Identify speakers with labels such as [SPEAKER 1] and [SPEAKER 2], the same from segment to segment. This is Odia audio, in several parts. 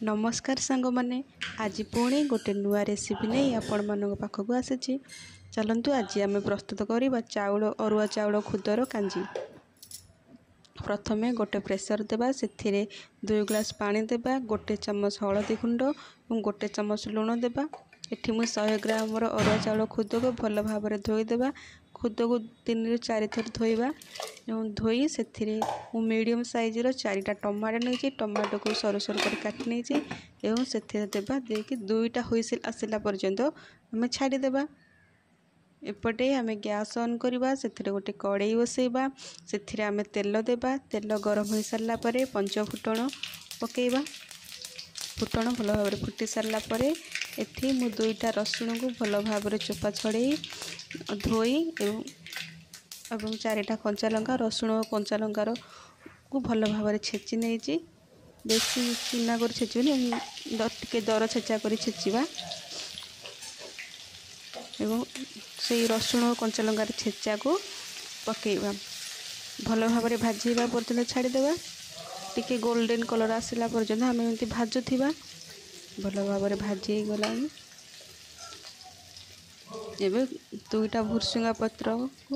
[SPEAKER 1] ନମସ୍କାର ସାଙ୍ଗମାନେ, ଆଜି ପୁଣି ଗୋଟେ ନୂଆ ରେସିପି ନେଇ ଆପଣମାନଙ୍କ ପାଖକୁ ଆସିଛି। ଚାଲନ୍ତୁ ଆଜି ଆମେ ପ୍ରସ୍ତୁତ କରିବା ଚାଉଳ ଅରୁଆ ଚାଉଳ ଖୁଦର କାଞ୍ଜି। ପ୍ରଥମେ ଗୋଟେ ପ୍ରେସର ଦେବା, ସେଥିରେ 2 ଗ୍ଲାସ୍ ପାଣି ଦେବା, 1 ଚାମଚ ହଳଦୀ ଗୁଣ୍ଡ ଏବଂ 1 ଚାମଚ ଲୁଣ ଦେବା। ଏଠି ମୁଁ 100 ଗ୍ରାମର ଅରୁଆ ଚାଉଳ ଖୁଦକୁ ଭଲ ଭାବରେ ଧୋଇଦେବା। ଖୁଦକୁ 3ରୁ 4 ଥର ଧୋଇବା ଏବଂ ଧୋଇ ସେଥିରେ ମୁଁ ମିଡ଼ିୟମ୍ ସାଇଜ୍ର 4ଟା ଟମାଟୋ ନେଇଛି, ଟମାଟୋକୁ ସରୁ ସରୁ କରି କାଟି ନେଇଛି ଏବଂ ସେଥିରେ ଦେବା। ଦେଇକି 2ଟା ହୁଇସିଲ୍ ଆସିଲା ପର୍ଯ୍ୟନ୍ତ ଆମେ ଛାଡ଼ିଦେବା। ଏପଟେ ଆମେ ଗ୍ୟାସ୍ ଅନ୍ କରିବା, ସେଥିରେ ଗୋଟେ କଡ଼େଇ ବସେଇବା, ସେଥିରେ ଆମେ ତେଲ ଦେବା। ତେଲ ଗରମ ହୋଇସାରିଲା ପରେ ପଞ୍ଚ ଫୁଟଣ ପକାଇବା। ଫୁଟଣ ଭଲ ଭାବରେ ଫୁଟି ସାରିଲା ପରେ ଏଠି ମୁଁ 2ଟା ରସୁଣକୁ ଭଲ ଭାବରେ ଚୋପା ଛଡ଼େଇ ଧୋଇ ଏବଂ 4ଟା କଞ୍ଚା ଲଙ୍କା, ରସୁଣ ଓ କଞ୍ଚା ଲଙ୍କାରକୁ ଭଲ ଭାବରେ ଛେଚି ନେଇଛି। ବେଶୀ ଚୁନା କରି ଛେଚିବେନି, ଟିକେ ଦର ଛେଚା କରି ଛେଚିବା। ଏବଂ ସେଇ ରସୁଣ ଓ କଞ୍ଚା ଲଙ୍କାର ଛେଚାକୁ ପକାଇବା। ଭଲ ଭାବରେ ଭାଜିବା ପର୍ଯ୍ୟନ୍ତ ଛାଡ଼ିଦେବା। ଟିକେ ଗୋଲ୍ଡେନ୍ କଲର୍ ଆସିଲା ପର୍ଯ୍ୟନ୍ତ ଆମେ ଏମିତି ଭାଜୁଥିବା। ଭଲ ଭାବରେ ଭାଜି ହେଇଗଲାଣି। ଏବେ 2ଟା ଭୁର୍ସୁଙ୍ଗା ପତ୍ରକୁ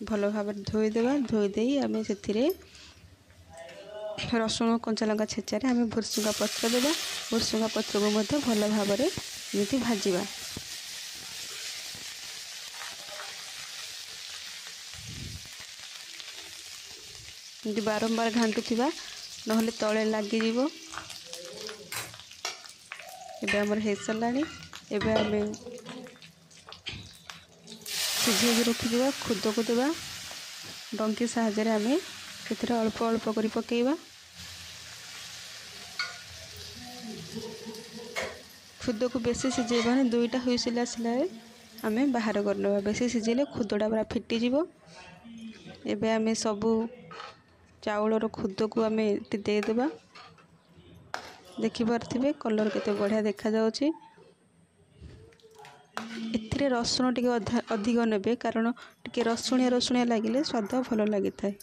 [SPEAKER 1] ଭଲ ଭାବରେ ଧୋଇଦେବା। ଧୋଇ ଦେଇ ଆମେ ସେଥିରେ ରସୁଣ କଞ୍ଚା ଲଙ୍କା ଛେଚାରେ ଆମେ ଭୁର୍ସୁଙ୍ଗା ପତ୍ର ଦେବା। ଭୁର୍ସୁଙ୍ଗା ପତ୍ରକୁ ମଧ୍ୟ ଭଲ ଭାବରେ ଏମିତି ଭାଜିବା। ଏମିତି ବାରମ୍ବାର ଘାଣ୍ଟୁଥିବା, ନହେଲେ ତଳେ ଲାଗିଯିବ। ଏବେ ଆମର ହେଇସାରିଲାଣି। ଏବେ ଆମେ ସିଝେଇକି ରଖିଥିବା ଖୁଦକୁ ଦେବା। ଡଙ୍କି ସାହାଯ୍ୟରେ ଆମେ ସେଥିରେ ଅଳ୍ପ ଅଳ୍ପ କରି ପକାଇବା। ଖୁଦକୁ ବେଶୀ ସିଝେଇବାନି, 2ଟା ହୁଇସିଲ୍ ଆସିଲା ଆମେ ବାହାର କରିନେବା। ବେଶୀ ସିଝେଇଲେ ଖୁଦଟା ପୁରା ଫିଟିଯିବ। ଏବେ ଆମେ ସବୁ ଚାଉଳର ଖୁଦକୁ ଆମେ ଏଠି ଦେଇଦେବା। ଦେଖିପାରୁଥିବେ କଲର୍ କେତେ ବଢ଼ିଆ ଦେଖାଯାଉଛି। ଏଥିରେ ରସୁଣ ଟିକେ ଅଧିକ ନେବେ, କାରଣ ଟିକେ ରସୁଣିଆ ରସୁଣିଆ ଲାଗିଲେ ସ୍ୱାଦ ଭଲ ଲାଗିଥାଏ।